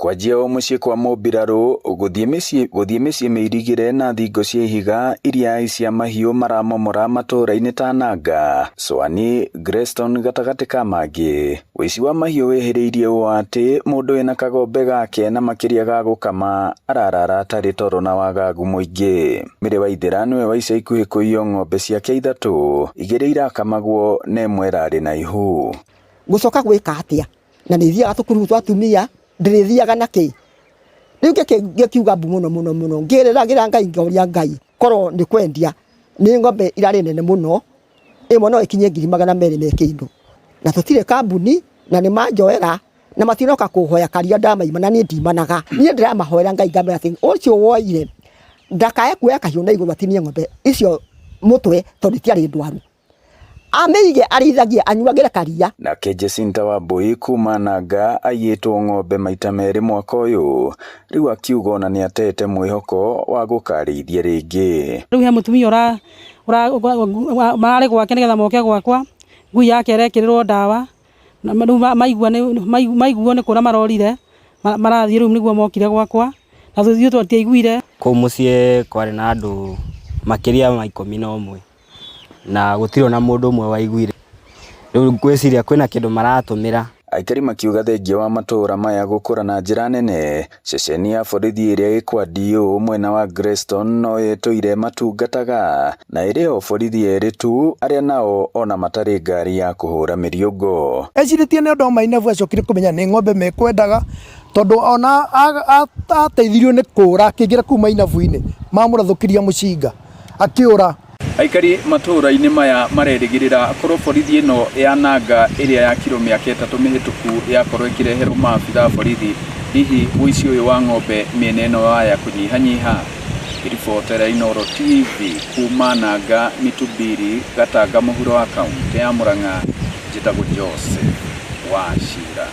Kwanjia o mũciĩ kwa mũmbirarũ gũthiĩ mĩciĩ gũthiĩ mĩciĩ mĩirigĩre na thingo cia ihiga iria aici a mahiũ maramomora matũũra-inĩ ta Nanga, Swani, Greston gatagatĩ ka mangĩ. Ũici wa mahiũ wĩhĩrĩirie ũũ atĩ mũndũ wĩna kagombe gake na makĩria ga gũkama ararara atarĩ toro na wagagu mũingĩ. Mary Waithera nĩwe wa ica ikuhĩ kũiywo ng'ombe ciake ithatũ, igĩrĩ irakamagwo na ĩmwe ĩrarĩ na ihu. Ngũcoka gwĩka atĩa? Na nĩ thiaga tũkuru twa atumia, ndĩrĩthiaga na kĩ? Rĩu ngĩkiuga mbu mũno mũno mũno, ngĩrĩragĩra Ngai ngoria Ngai korwo nĩ kwendia, nĩ ng'ombe irarĩ nene mũno, ĩmwe no ĩkinye 200,000 me kĩndũ. Na tũtirĩ kambuni na nĩ manjoera na matinoka kũhoya karia ndamaima na niĩ ndimanaga. Niĩ ndĩramahoera Ngai ngamera atĩ ũcio woire ndakae kuoya kahiũ na igũrũ atinie ng'ombe icio mũtwe tondũ itiarĩ ndwaru. Amĩige arĩithagie anyuagĩre karia. Nake Jacinta Wambui kuma Nanga aiyĩtwo ng'ombe maita merĩ mwaka ũyũ, rĩu akiuga ona nĩ atete mwĩhoko wa gũkarĩithia rĩngĩ. Rĩu he mũtumia ũra mararĩ gwake nĩgetha moke gwakwa, ngui yake ĩrekĩrĩrwo ndawa, rĩu maigua maiguo nĩ kũra marorire, marathiĩ rĩu nĩguo mokire gwakwa, na ithuĩ tũtiaiguire. Kũu mũciĩ kwarĩ na andũ makĩria ma 11 na gũtirĩ ona mũndũ ũmwe waiguire. Rĩu ngwĩciria kwĩna kĩndũ maratũmĩra. Aikari makiuga thengia wa matũũra maya gũkũra na njĩra nene, ceceni ya borithi ĩrĩa ĩ kwa DO mwena wa Greston no ĩtũire matungataga na ĩrĩ o borithi erĩ tu arĩa nao ona matarĩ ngari ya kũhũra mĩriũngũ. Ecirĩtie nĩ ũndũ wa mainabu acokire kũmenya nĩ ng'ombe mekwendaga tondũ ona ateithirio nĩ kũra akĩingĩra kũu mainabu-inĩ mamũrathũkĩria mũcinga akĩũra. Aikari matũũra-inĩ maya marerĩgĩrĩra korwo borithi ĩno ya Nanga ĩrĩa yakirwo mĩaka 3 mĩhĩtũku yakorwo ĩkĩreherwo maabitha a borithi, hihi ũici ũyũ wa ng'ombe mĩena ĩno waya kũnyihanyiha. Ribotera Inooro TV kuma Nanga Mitubiri Gatanga mũhuro wa kaunti ya Murang'a, njĩtagwo Joseph Wachira.